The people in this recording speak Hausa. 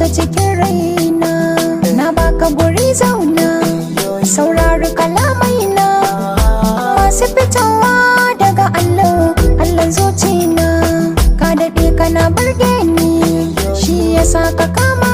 shiga cikin raina. Na baka guri, zauna, saurari kalamai na masu fitowa daga Allah, Allah zucina. Ka daɗe kana burge ni, shi yasa ka kama.